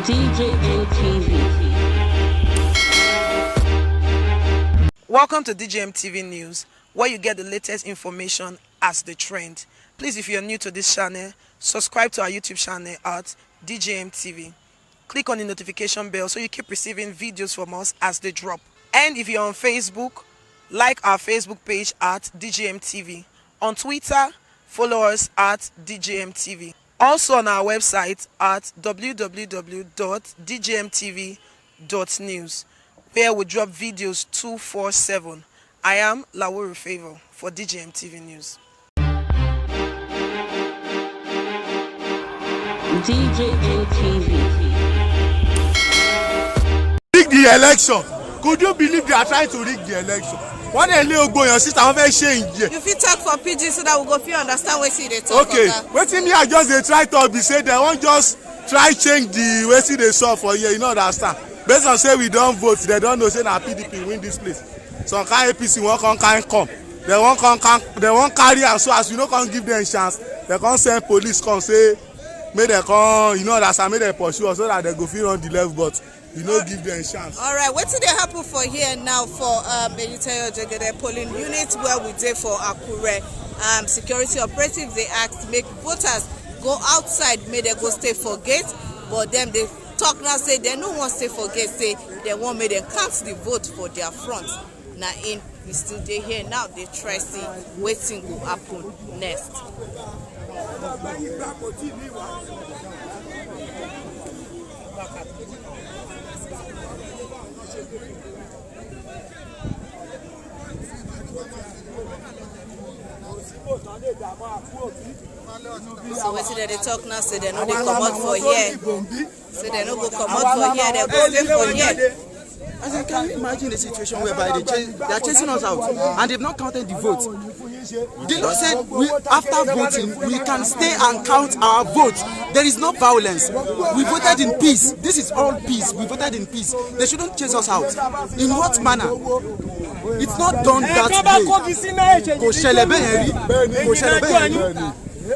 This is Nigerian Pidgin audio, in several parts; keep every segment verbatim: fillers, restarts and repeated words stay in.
D J M T V. Welcome to D J M T V News, where you get the latest information as the trend. Please, if you're new to this channel, subscribe to our YouTube channel at D J M T V. Click on the notification bell so you keep receiving videos from us as they drop. And if you're on Facebook, like our Facebook page at D J M T V. On Twitter, follow us at D J M T V. Also on our website at www.djmtv.news, where we drop videos two four seven. I am Lawuru Favor for D J M T V News. D J M T V. Rig the election. Could you believe they are trying to rig the election? Wọ́n dẹ̀ lé gbogbo èèyàn síta, wọ́n fẹ́ ṣe ìyẹn. You fit talk for pidgin so that we go fit understand wetin you dey talk. Okay, oga. Wetin me I just dey try talk be say dem wan just try change the wetin dey sup for here, you no understand. Based on say we don vote, dem don know say na P D P win this place. Some kind A P C wan come carry come. Dem wan come come, dem wan carry am, so as we no come give dem chance, dem come send police come say make dem come, you no understand, make dem pursue us so that dem go fit run the level, but we no give dem chance. Alright, wetin dey happen for here now for um, Eyitayo Jegede polling unit where we dey for Akure? Um, security operatives dey ask make voters go outside, make dem go stay for gate, but dem dey talk now say dem no wan stay for gate, say dem wan make dem count the vote for their front. Na im we still dey here now dey try see wetin go happen next. So wetin dem dey talk now say dem no dey comot for here. Say dem no go comot for here, dem go stay for here. As in, can you imagine the situation whereby they, chase, they are chasing us out and they've not counted the vote? The law said we, after voting, we can stay and count our votes. There is no violence. We voted in peace. This is all peace. We voted in peace. They shouldn't chase us out. In what manner? It's not done that way. Kò ṣẹlẹ̀ bẹ́ẹ̀ yẹn rí. Kò ṣẹlẹ̀ bẹ́ẹ̀ yẹn rí. So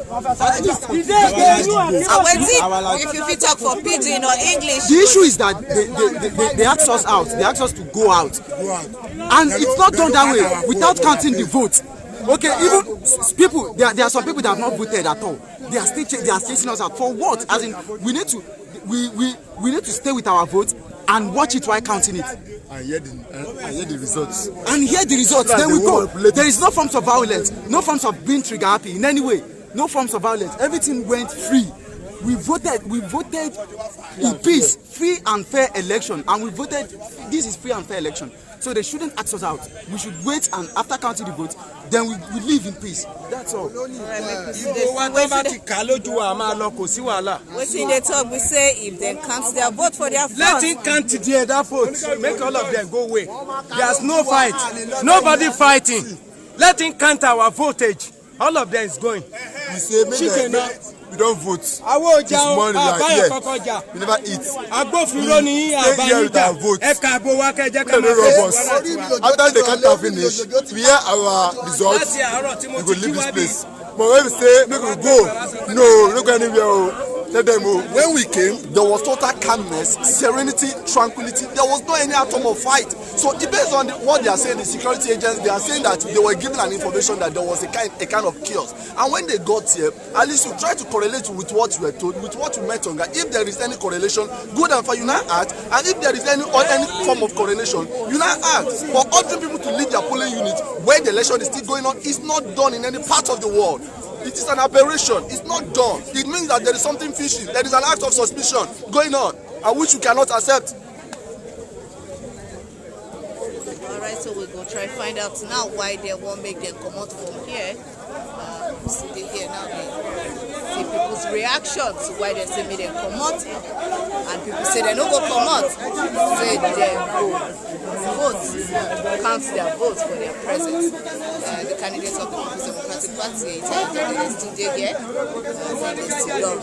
wetin, if you fit talk for pidgin or English? The issue is that they, they, they, they, they asked us out. They asked us to go out. And it's not done that way without counting the vote. Okay, even s- s- people, there, there are some people that have not voted at all. They are still ch- they are chasing us out. For what? As in, we need to we we we need to stay with our vote and watch it while counting it. And hear the and, and hear the results. And hear the results. Then we go. There is no forms of violence, no forms of being trigger happy in any way. No forms of violence. Everything went free. We voted. We voted in peace, free and fair election, and we voted. This is free and fair election. So they shouldn't ask us out. We should wait, and after counting the votes, then we, we live in peace. That's all. Ìbò wa tó bá ti kà lójú wa, a máa lọ, kò sí wàhálà. Wetin dey talk be say if dem count their vote for their front. Let him count there, that vote. Make all of them go away. There's no fight. Nobody fighting. Let him count our votage. All of them is going. We say make dem, make, we don vote. Awo this morning we are here. We never eat. Agbófinró ni yín, àbá yín jà. Ẹ kà bó wá kẹjẹ ká máa fẹ́. After they count am finish, we hear our results, we go leave this place. But when we say make we go, no, no go anywhere o. Tell them o. When we came, there was total calmness, serenity, tranquility. There was no any atom of fight. So e based on the, what they are saying, the security agents, they are saying that they were given an information that there was a kind, a kind of chaos. And when they got here, at least you try to correlate with what you were told, with what you met on ground. If there is any correlation, good and fine, you now act. And if there is any or any form of correlation, you now act. For ordering people to leave their polling unit where the election is still going on is not done in any part of the world. It is an aberration. It's not done. It means that there is something fishy. There is an act of suspicion going on, and which you cannot accept. Alright, so we go try find out now why they won't make them come out from here. Uh, we see they here now, they see people's reaction to why they say make them come out, and people say they no go come out. Say they go vote, count their votes for their presence. Uh, the candidates of the People's Democratic Party, they still dey here. Uh, they still don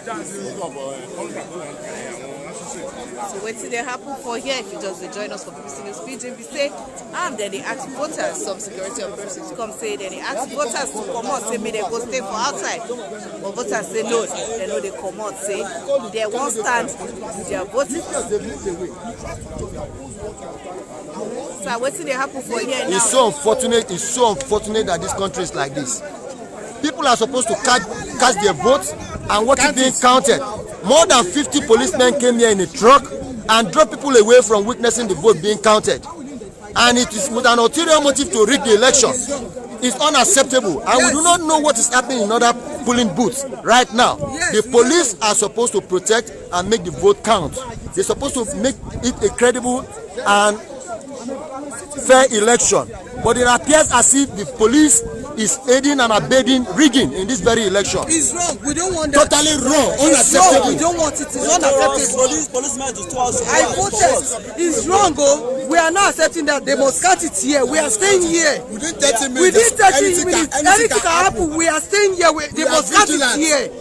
So wetin dey happen for here? If you just dey join us for B B C News Pidgin, be say, um, dem dey ask voters, some security operatives come say dem dey ask voters to comot, say make dem go stay for outside. But voters say no, dem no dey comot, say dem wan stand with their vote. So wetin dey happen for here now? It's so unfortunate. It's so unfortunate that this country is like this. People are supposed to catch, catch their votes and watch it being counted. More than fifty policemen came here in a truck and drove people away from witnessing the vote being counted. And it is with an ulterior motive to rig the election. It's unacceptable, and we do not know what is happening in other polling booths right now. The police are supposed to protect and make the vote count. They're supposed to make it a credible and fair election. But it appears as if the police is aiding and abetting rigging in this very election. It's wrong. We don't want that. Totally wrong. It's wrong. Unacceptable. We don't want it. It's unacceptable. Police, policemen to two hours. I protest. It's wrong, oh. We are not accepting that. They must cut it here. We are staying here. Within thirty minutes, within thirty minutes, anything can happen. We are staying here. We, they must cut it here.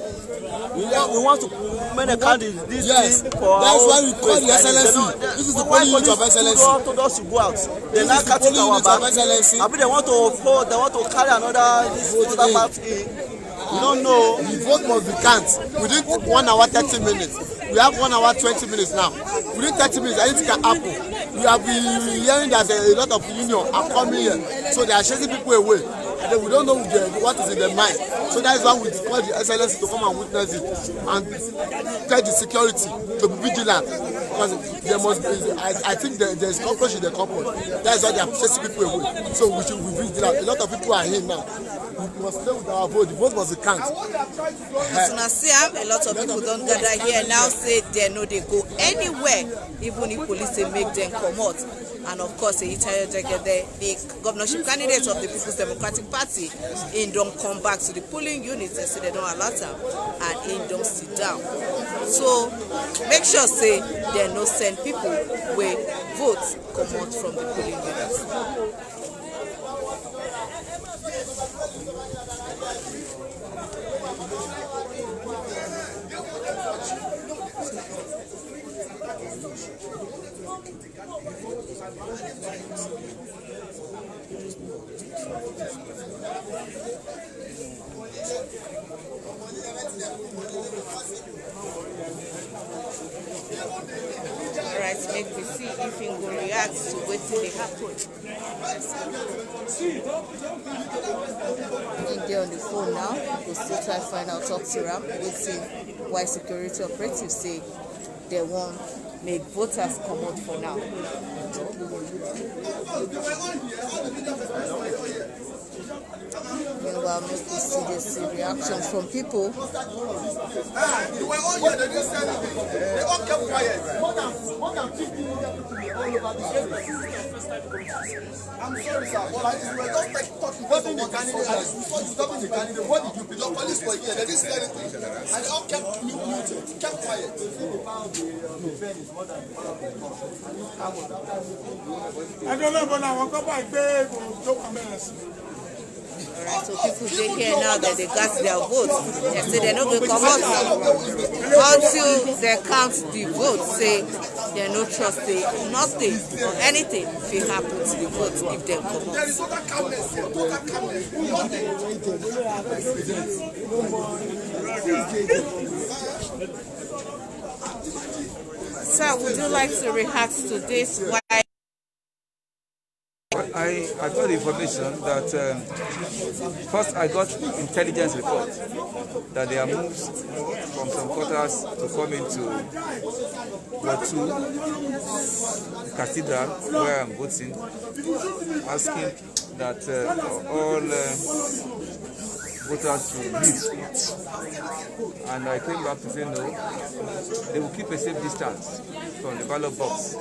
We want, we want to make a count this thing for our. That's why we call the S L S C. This is the polling unit of S L S C. They now cut it our back. Abi they want to, they want to carry another, this other part in. We don't know. The vote must be count within one hour, thirty minutes. We have one hour, twenty minutes now. Within thirty minutes, anything can happen. We have been hearing that a lot of union are coming here, so they are chasing people away. And then we don't know the, what is in their mind. So that is why we call the S L S to come and witness it and tell the security to be vigilant, because there must be, I, I think there, there is cockroach in the cupboard. That is why they are chasing people away. So we should be vigilant. A lot of people are here now. We must stay with our vote. The vote must be count. As una see am, a lot of people don gather here now, say dem no dey go anywhere, even if police say make dem comot. And of course, Seyi Tayo Jegede, the governorship candidate of the People's Democratic Party, im don come back to the polling unit and say dem don alert am, and im don sit down. So make sure say dem no send people wey vote comot from the polling unit. Alright, make we see if im go react to wetin dey happen. Im dey on the phone now. We go still try find out, talk to am, wetin, why security operatives say dem wan make voters comot for now. Meanwhile, make we see the reaction from people. Ah, you were all here, they didn't say anything. They all kept quiet. More than, more than fifty media people were all over this place. I'm sorry, sir, but like, you were just, like, talking. Stopping the candidate, stopping the candidate. What did you do? Your colleagues were here, they didn't say anything. And they all kept mu-, muted, kept quiet. I don't know, but now, what about, babe? Alright, so people dey here now that they cast their vote. They say they no go comot until they count the vote. Say they no trust say nothing or anything fit happen to the vote if they comot. Sir, would you like to react to this? Why? I, I got the information that, um, first I got intelligence report that there are moves from some quarters to come into Ward two, Cathedral, where I'm voting, asking that, uh, all, uh, voters should leave. And I came back to say no, they will keep a safe distance from the ballot box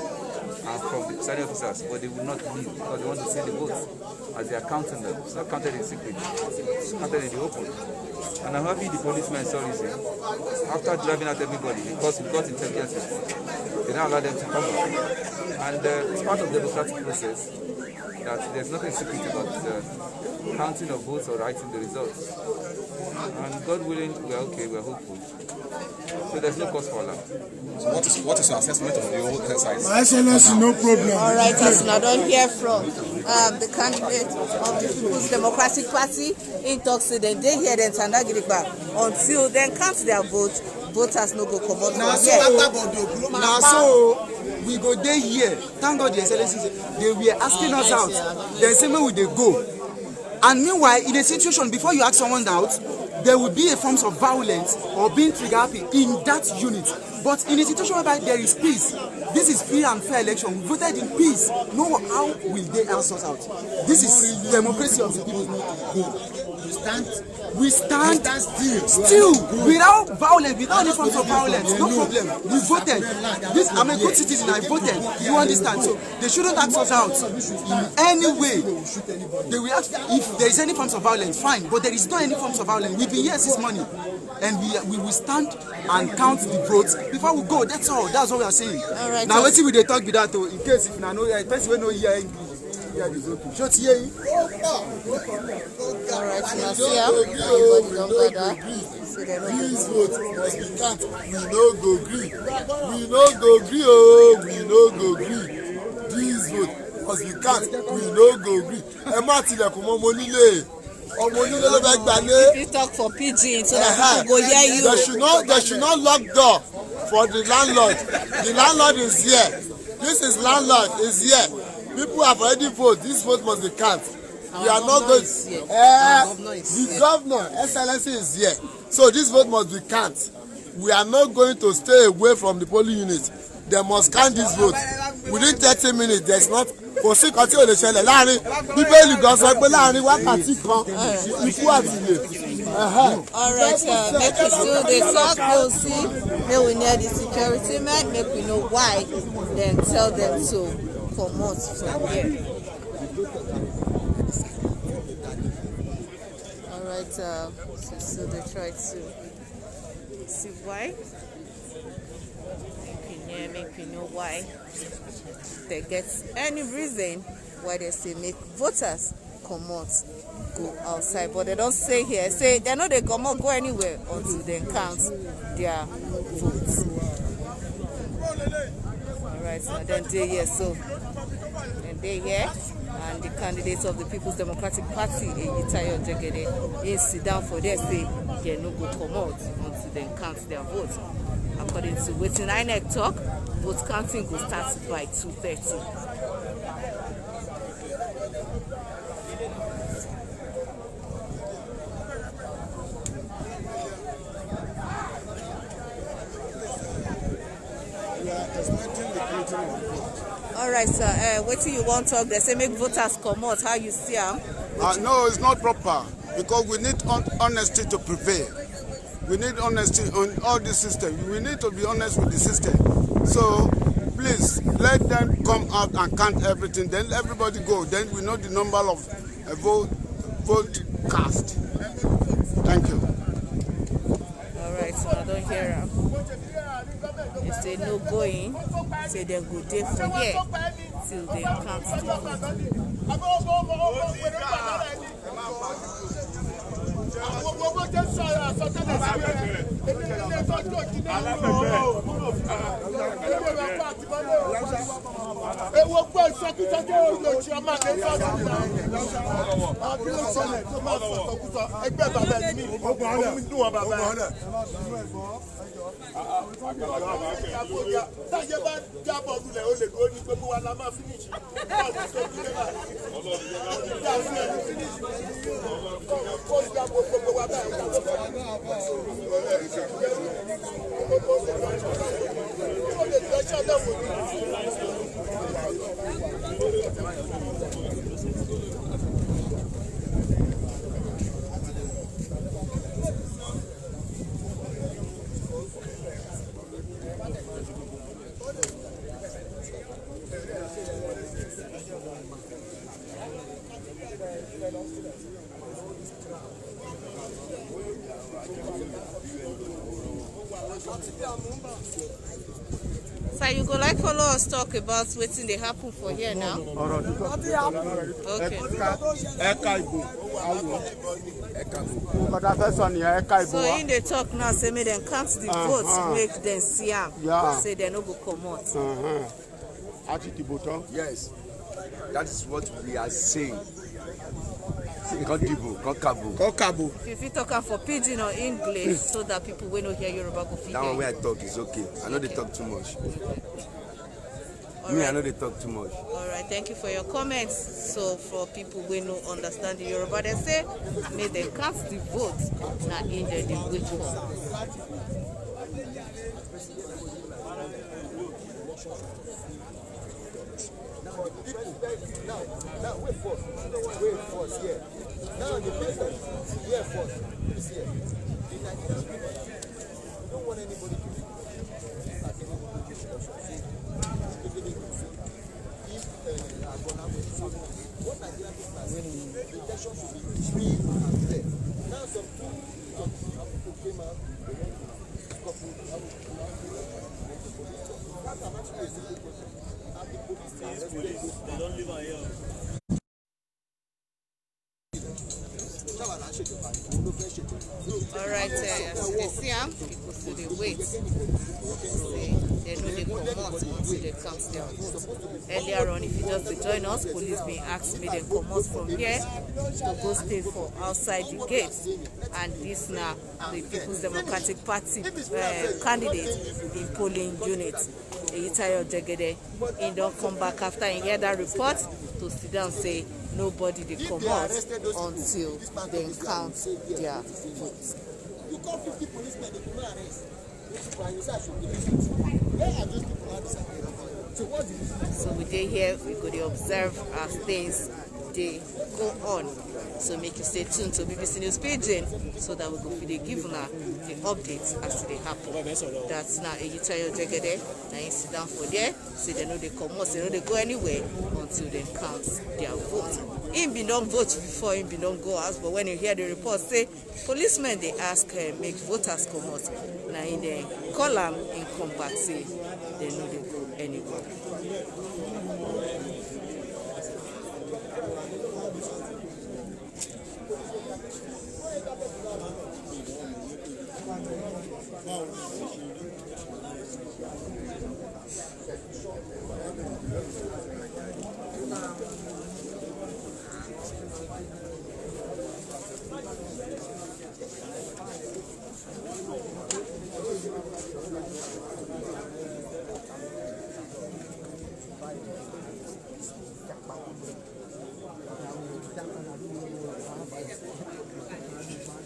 and from the presiding officers, but they will not leave because they want to see the votes as they are counting them. It's not counted in secret, it's counted in the open. And I'm happy the policemen saw this thing. After driving out everybody, because we got intelligence report, they now allow them to come back. And, uh, it's part of the democratic process that there's nothing secret about the counting of votes or writing the results. And God willing, we are okay, we are hopeful. So there's no cause for alarm. So what is, what is your assessment of the whole exercise? My Excellency, no problem. All right, as una don hear from um, the candidate of the People's Democratic Party, he talks to them, they hear them, Tanda Gidigba, until then count their vote, voters no go comot from here. Na so we go dey here. Thank God, Your Excellency, they were asking us out. Dem say make we dey go. And meanwhile, in a situation, before you ask someone out, there will be a forms of violence or being trigger happy in that unit. But in a situation whereby there is peace, this is free and fair election. We voted in peace. No, how will they ask us out? This is democracy of the people. We stand, we stand still, without violence, without any forms of violence. No problem. We voted. This, I'm a good citizen. I voted. You understand? So they shouldn't ask us out in any way. They will ask if there is any forms of violence, fine. But there is not any forms of violence. We've been here since morning, and we we will stand and count the votes before we go. That's all. That's what we are saying. All right, Now, sir. Wetin we dey talk be that, oh, in case if na no hear, person wey no hear English, hear the vote. Ṣó ti yé yín? All right, una see am. Everybody don gather. Say dem no go. This vote must be count. We no go gree. We no go gree, oh, we no go gree. This vote must be count. We no go gree. Ẹ má tilẹ̀kùn mọ́ ọmọ onílé. Ọmọ onílé ló fẹ́ gbalé. If you talk for pidgin so that people go hear you. They should not, they should not lock door for the landlord. The landlord is here. This is landlord is here. People have already voted. This vote must be count. We are not going. Is here. Eh, Governor is the here. Governor, Excellency is here. So this vote must be count. We are not going to stay away from the polling unit. They must count this vote within thirty minutes. There's not, kò sí kan tí ò lè ṣẹlẹ̀ láàrin. Bíbélì gan sọ pé láàrin wákàtí kan, ikú àti ìyè. Ẹ̀hẹ́n. All right, uh, make we still dey talk. We'll see. Make we near the security men. Make we know why. Then tell them to comot from here. All right, uh, so, so they try to see why. Make we near, make we know why. They get any reason why they say make voters comot go outside, but they don't say here say they no dey comot go anywhere until they count their votes. All right, so then they here so. Dem dey here, and the candidate of the People's Democratic Party, Eyitayo Jegede, he sit down for there say they no go comot until they count their vote. According to wetin INEC talk, vote counting go start by two thirty. All right, sir. Uh, wetin you wan talk? They say make voters comot. How you see am? Uh, no, it's not proper because we need hon- honesty to prevail. We need honesty on all the system. We need to be honest with the system. So please let them come out and count everything. Then everybody go. Then we know the number of a vote vote cast. Thank you. All right, so I don't hear am. They say no going. Say they go dey for here till they count the vote. Ewo gbọ́ ìsọkúsọ tí ó lò sí ọmọ àti ìsọkúsọ. Àbí ó ṣẹlẹ̀ tó máa sọ ìsọkúsọ. Ẹgbẹ́ bàbá ẹ̀ ní ọmọ mi dùn wọn bàbá ẹ̀. Táyé bá jábọ̀ lulẹ̀, ó lè dúró ní gbogbo wa la máa finish. Sir, You go like follow us talk about wetin dey happen for here now. Ọ̀rọ̀ tó sọ. Okay. Ẹ̀ka ìbò. Nǹkan tá a fẹ́ sọ nìyẹn, ẹ̀ka ìbò So wa. Im dey talk now say make dem count the votes, Uh-huh. Make dem see am. Yeah. Say dem no go comot. Uh-huh. A ti dìbò tán. Yes, that is what we are saying. Say, kán dìbò, kán kàbò. Kọ́ kàbò. If you fit talk am for pidgin or English so that people wey no hear Yoruba go fit That one wey hear. I talk is okay. I no dey talk too much. Me, I no dey talk too much. All right, thank you for your comments. So for people wey no understand the Yoruba, dem say make dem count the vote. Na im dem dey wait for. Now, now, wait first. Wait first, yeah. Now, the president, here first. This here. The Nigerian people, we don't want anybody to be persecuted. If, uh, Agona will, what Nigerian people are saying, the election should be free and fair. Now, some two, some people came out, they want to couple, that I'm actually a simple question. Have the police arrested those people? All right, uh, as you dey see am, people still dey wait. Say dem no dey comot until dem count their vote. Earlier on, if you just dey join us, police bin ask make dem comot from here to go stay for outside the gate, and this na the People's Democratic Party uh, candidate in polling unit, Eyitayo Jegede. He don come back after he hear that report to sit down say nobody dey comot until dem count their vote. You call fifty policemen, they could not arrest. Why you say I should believe it? Where are those people now disappeared? So what's the reason? So we dey here, we go dey observe as things dey go on. So make you stay tuned to B B C News Pidgin so that we go fit dey give una the updates as e dey happen. That's now Eyitayo Jegede. Na him sit down for there. Say dem no dey comot, dem no dey go anywhere until dem count their vote. Him bin don vote before, him bin don go house, but when he hear the report say policemen dey ask uh, make voters comot, na him dem call am, him come back say dem no dey go anywhere.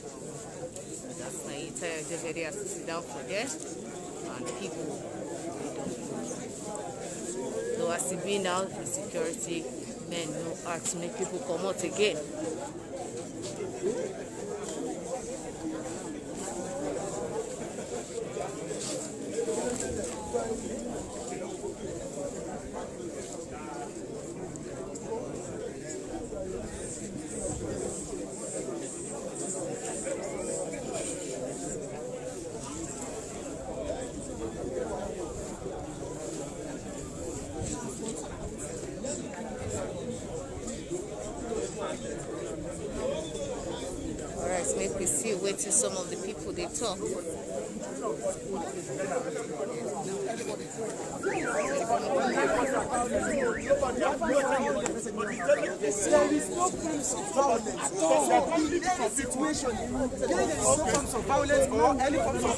That's my entire Jegede has to sit down for there. And people, they don't move. Though as e be now, the security men no ask make people comot again. All right, make we see wetin some of the people dey talk. There is no forms of violence. Situation. There is no forms of violence or any forms of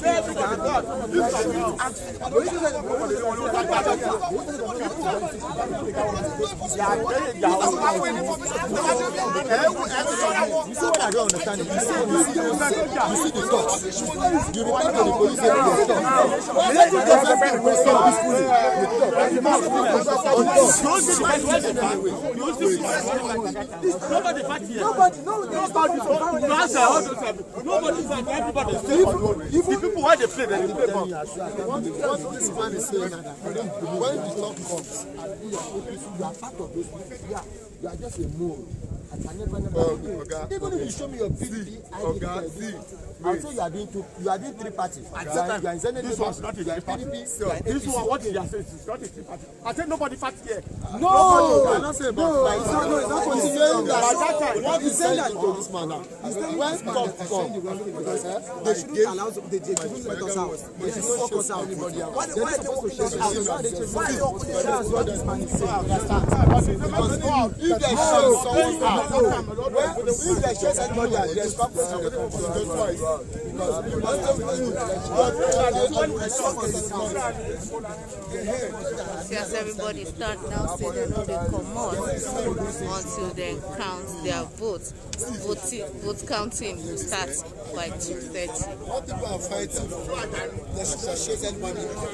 You see what I don't understand? You see, you see, you see, you see the thoughts. You report to the police and the thoughts. Let us just respond peacefully with thoughts. On thoughts. Nobody fight here. Nobody, no, no, nobody. Nobody fight. Everybody is safe. Even the people why they play, they play ball. What this man is saying now, that when the talk comes, you are part of those people. Yeah. You are just a mole. I can never, never. Even if you show me your P D P I D card, I'll say you are doing two, you are doing three parties. You are, you are in Senate, you are in P D P, you are in A P C. This one, what you are saying is not a three party. I said nobody party here. No, I not say about. No, it's not, no, it's not considering that. By that time, what is saying that to this man now? When talk come, they shouldn't allow, they, they shouldn't let us out. They should not force us out. Why, why are they walking us out? Why are they walking us out? What this man is saying? Because if they show someone out, well, if they show anybody out, there's no place to go. Because See as everybody start now, say they no dey comot until dem count their vote. Voting, vote counting will start by two thirty. What people are fighting for? They should not shake anybody. If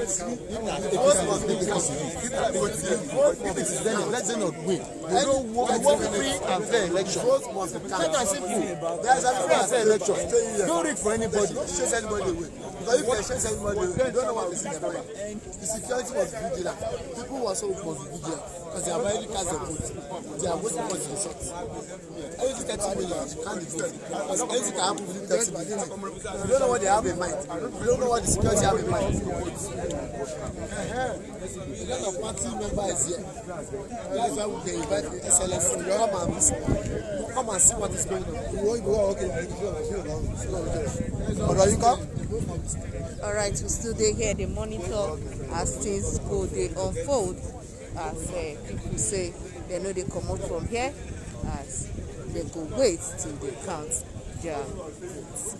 it is Zenith, let Zenith win. We don't want free and fair election. Plain and simple. There's a free and fair election. Don't rig for anybody. Don't shake anybody away. Because if they shake anybody away, you don't know what is in the paper. The security must be vigilant. People who are so must be vigilant because they have already cast their vote. They are waiting for the result. Anything thirty minutes, you can't be voting. Anything can happen within thirty minutes. You don't know what they have in mind. You don't know what the security have in mind. A lot of party members here. That's why we dey invite the S L S to come and, come and see what is going on. Ọ̀rọ̀ yìí kọ́. All right, we still dey here, dey monitor as things go dey unfold. As, uh, people say, they no dey comot from here, as they go wait till they count their votes.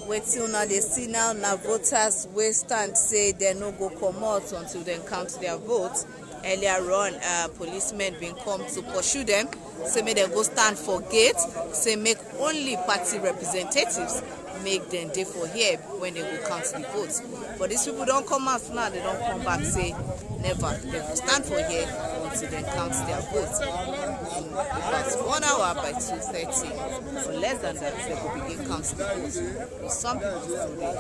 Wetin una dey see now na voters wey stand say dem no go comot until dem count their vote. Earlier on, uh, policemen bin come to pursue dem, say make dem go stand for gate, say make only party representatives make dem dey for here when dem go count the votes. But these people don come out now, they don come back say never, dem go stand for here until dem count their votes. About one hour, by two thirty or less than that, dem go begin count the votes. But some people still dey.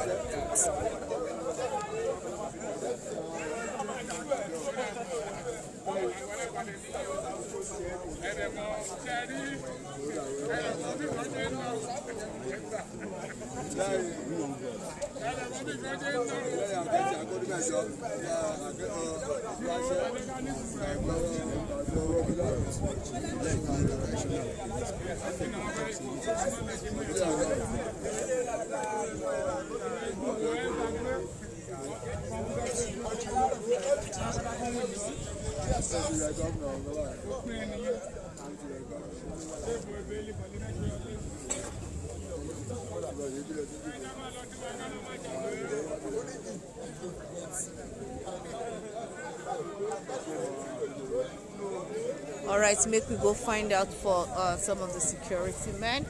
All right, make we go find out for, uh, some of the security men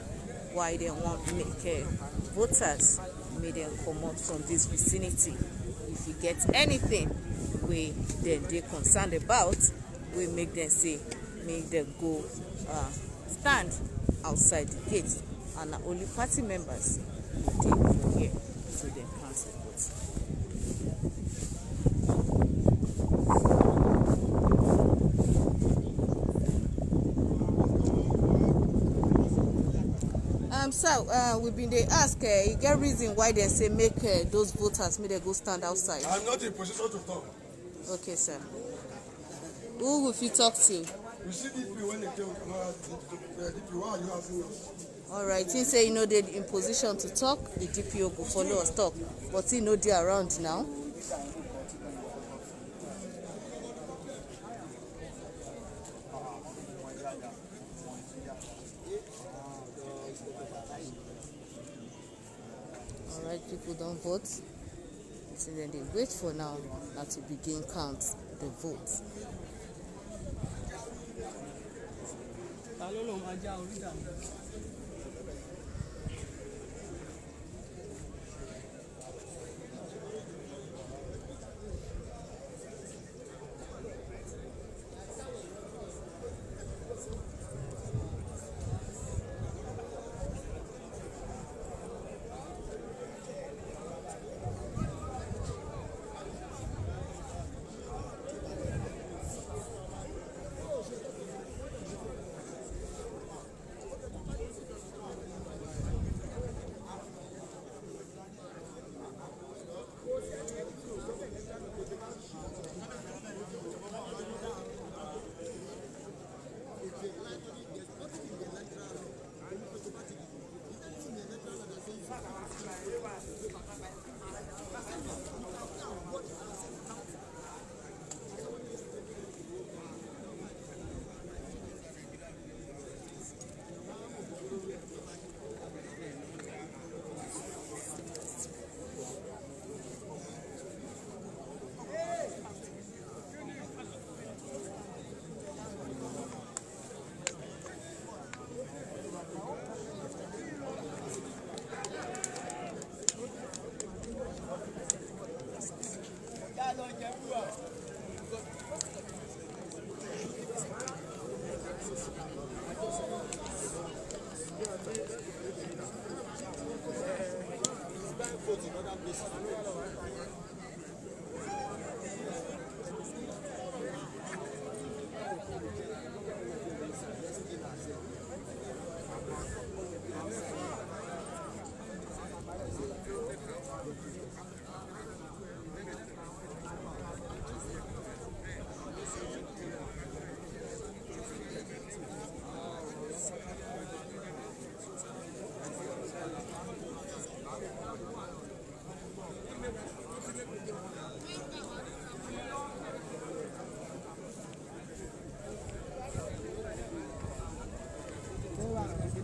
why they want make, uh, voters make them come out from this vicinity. If you get anything wey dem dey concerned about, wey make them say make them go, uh, stand outside the gate, and na only party members go dey for here so dem count the vote. Um, so uh, we been dey ask, uh, e get reason why dem say make uh, those voters make dem go stand outside? I'm not in position to talk. Okay, sir. Who we fit talk to? We see D P O when they tell Kamara, uh, D P O, why are you asking us? All right, he say he no dey in position to talk. The D P O go follow us talk, but he no dey around now. All right, people don vote. So then they wait for now na to begin count the vote.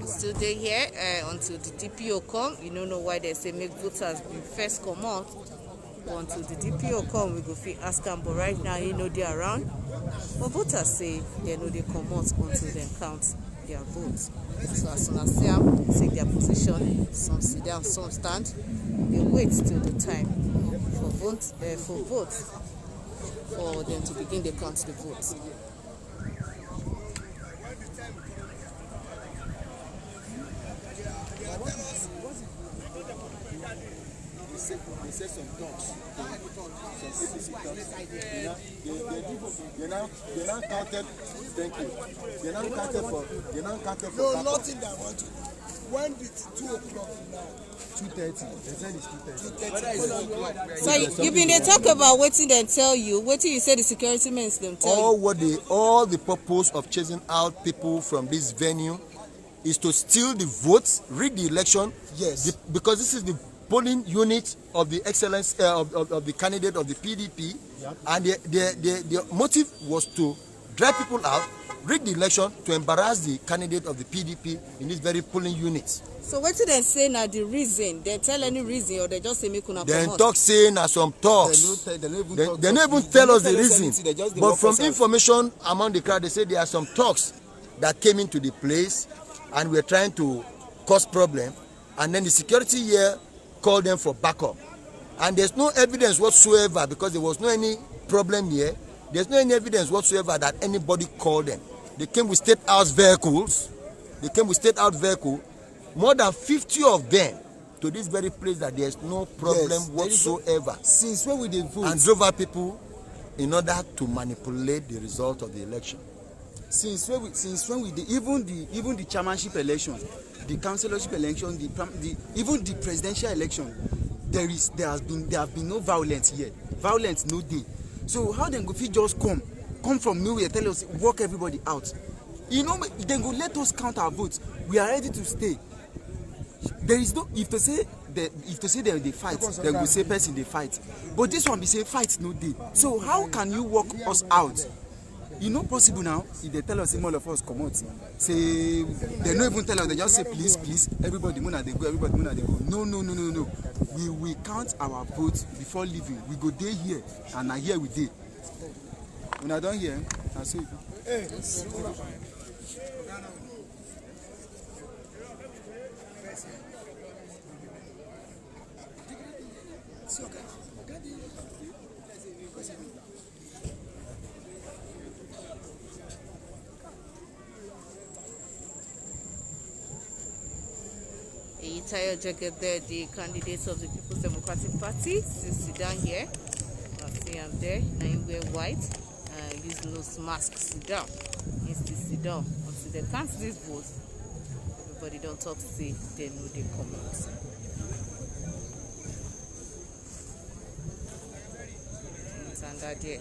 Still dey here uh, until the D P O come. You no know why they say make voters be first comot. But until the D P O come, we go fit ask am. But right now, he no dey around. But voters say they no dey comot until dem count their vote. So as una see am, take their position. Some sit down, some stand. They wait till the time for vote. Uh, for vote. For them to begin the count the vote. They say, they say some talks. Some A P C talks. They now, they, they, they now, they now counted. Thank you. They now counted for. They now counted for. No, nothing that I want to. When did two o'clock now? Two thirty. They said it's two thirty. So you, you been dey talk about wetin dem tell you, wetin you say the security men dem tell you. All what they, all the purpose of chasing out people from this venue is to steal the votes, rig the election. Yes. The, because this is the polling unit of the excellence uh, of, of, of the candidate of the P D P, and the, the, the, the motive was to drive people out, rig the election to embarrass the candidate of the P D P in this very polling unit. So wetin dem say na the reason? Dem tell any reason or dem just say make una comot? Dem talk say na some talks. Dem no tell us the reason. But from information among the crowd, they say there are some talks that came into the place and were trying to cause problem. And then the security here called them for backup. And there's no evidence whatsoever, because there was no any problem here. There's no any evidence whatsoever that anybody called them. They came with state house vehicles. They came with state out vehicle, more than fifty of them, to this very place that there's no problem Yes, there is no whatsoever. Since when we dey vote? And drove our people in order to manipulate the result of the election. Since when we, since when we dey, even the, even the chairmanship election, the councillorship election, the prim-, the, even the presidential election, there is, there has been, there have been no violence here. Violence no dey. So how dem go fit just come, come from nowhere, tell us, walk everybody out? You know, dem go let us count our votes. We are ready to stay. There is no, if to say the, if to say dem dey fight, dem go say person dey fight. But this one be say fight no dey. So how can you walk us out? E no possible now. If they tell us say all of us comot, say they no even tell us, they just say, "Please, please, everybody, una dey go, everybody, una dey go." No, no, no, no, no. We will count our votes before leaving. We go dey here, and na here we dey. Una don hear? Na so e be. Eyitayo Jegede, the candidate of the People's Democratic Party, still sit down here. I see am there. Now he wear white, uh, use nose mask, sit down. He still sit down until they count this vote. Everybody don talk say they no dey comot. Tanda there.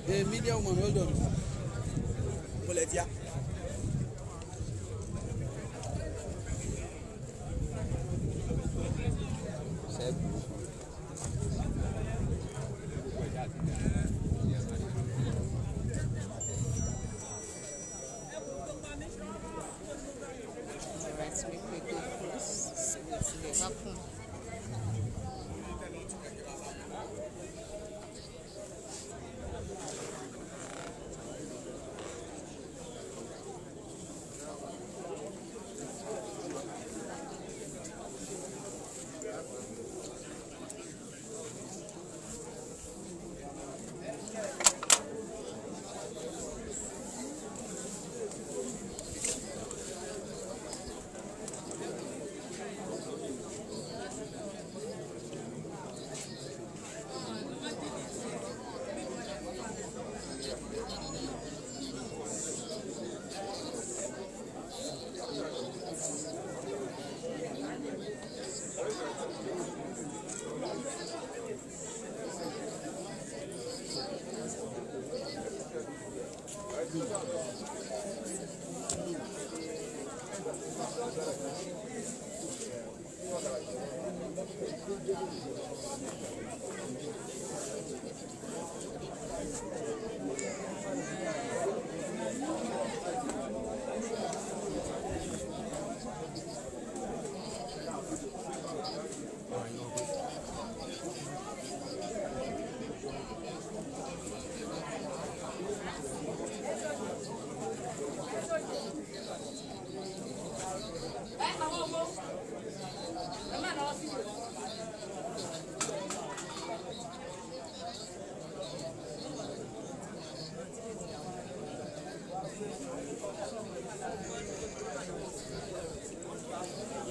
Hey, media woman, well done. Boletia. Alright, make we go cross. See wetin dey happen.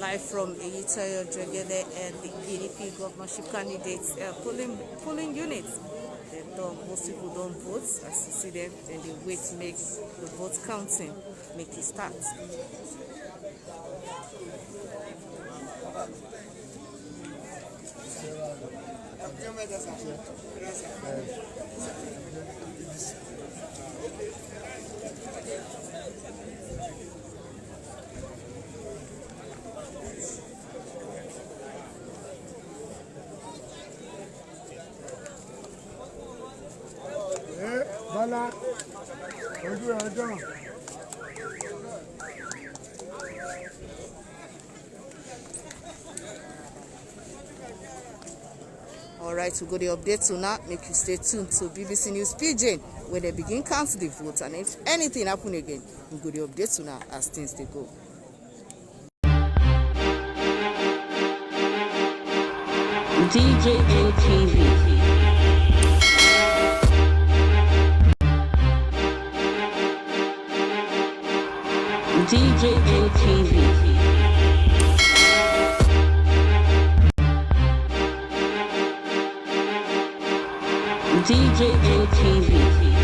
Live from Eyitayo Jegede and the P D P governorship candidates uh, polling polling unit. Dem don, most people don vote. As you see them, dem dey wait make the vote counting make e start. Bala, ojú ẹ̀ dán. Alright, we go dey update una. Make you stay tuned to B B C News Pidgin, where they begin count the vote, and if anything happen again, we go dey update una as things dey go. D J N T V. D J N T V. D J N T V.